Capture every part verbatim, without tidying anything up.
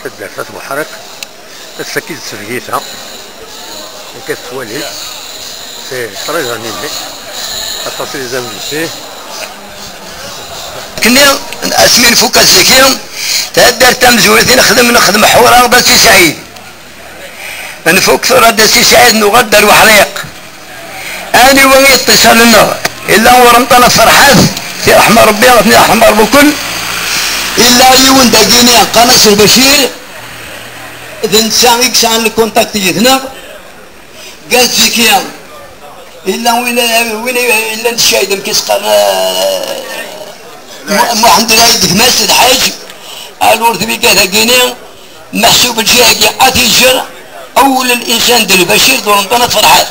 Taddart At Buḥriq, ass-agi d tsebgit-a. Akka tettwali, c'est très animé. Aṭas n les invités. Kenni, asmi nfuk ass-agi, taddart tamezwarut i nexdem, nexdem Ḥura d At Sɛid. Nfuk tura d At Sɛid, nuɣal d At Buḥriq. Aniwa i yeṭṭisan-nneɣ? Illa Uremṭan At Ferḥat, di ṛeḥma Ṛebbi, ad ten-yerḥem Ṛebbi ukel. Illa yiwen dagini, qqaren-as Lbacir, d netta i yesɛan lkuntakti yid-neɣ. Gaziki, illa win, win yellan d ccahid, amek i s-qqaren, eh, Mu-, Muḥend Lɛid Gmas Lḥaǧ, alors d wigad-agini, meḥsub lǧiha-agi ad t-iǧǧer, awel n insan d Lbacir d Uremṭan At Ferḥat.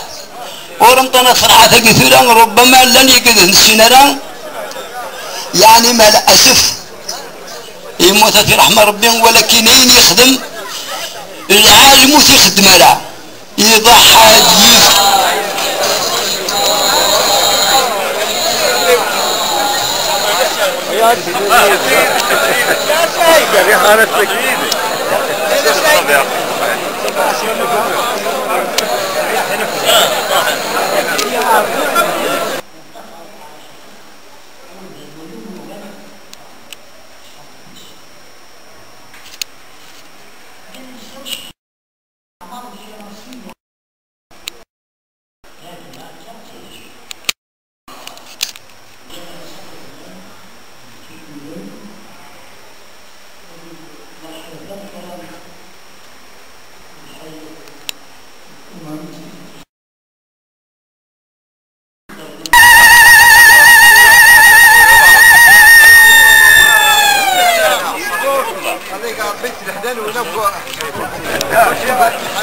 Uremṭan At Ferḥat-agi tura, rubbama llan yigad ur t-nessin ara, yeɛni, ma lɛasef, yemmut ad t-iṛḥem Ṛebbi, walakin ayen yexdem, lɛalem ur t-ixeddem ara. Iḍaḥ-d yis.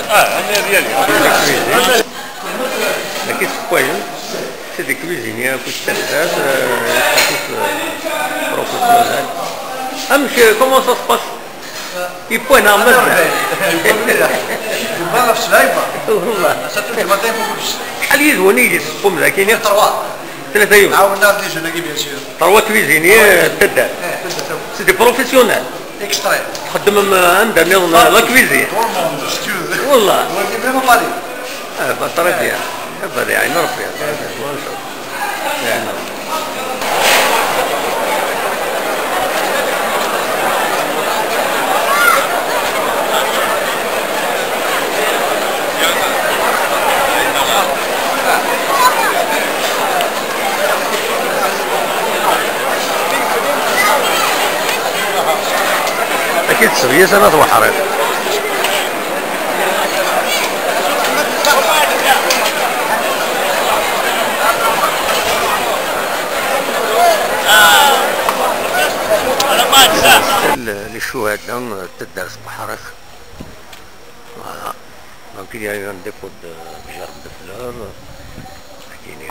Ah, on est bien. Mačči s wayen, c'est des cuisiniers, akked taddart, euh, status, euh, professionnel. Amek, comment ça se passe? Yewwa neɣ mazal? Yewwa mliḥ. Yewwa ɣef slayba. Wallah. Ass-a, tuǧǧem atay n kullec. Acḥal yid-wen i d-tessewwem dagi? Trois. Tlata yid-wen? Ɛawneɣ-d les jeunes-agi, bien sûr. Trois cuisiniers, euh, taddart. Eh, taddart. C'est des professionnels. Extrême. Txeddmem, euh, anda nniḍen, euh, la cuisine. Tout le monde, si tu veux. Wallah. On est vraiment pas libre. Ah, bah, très bien. Ah, bah, yeɛni Ṛebbi. Yeɛni Ṛebbi. Akka i tesseɣyas ama tweḥriḍ. L-, les shuhada, euh, taddart Buḥriq. Voilà. Donc il y a eu un dépôt de, de gerbe de fleurs. Akini.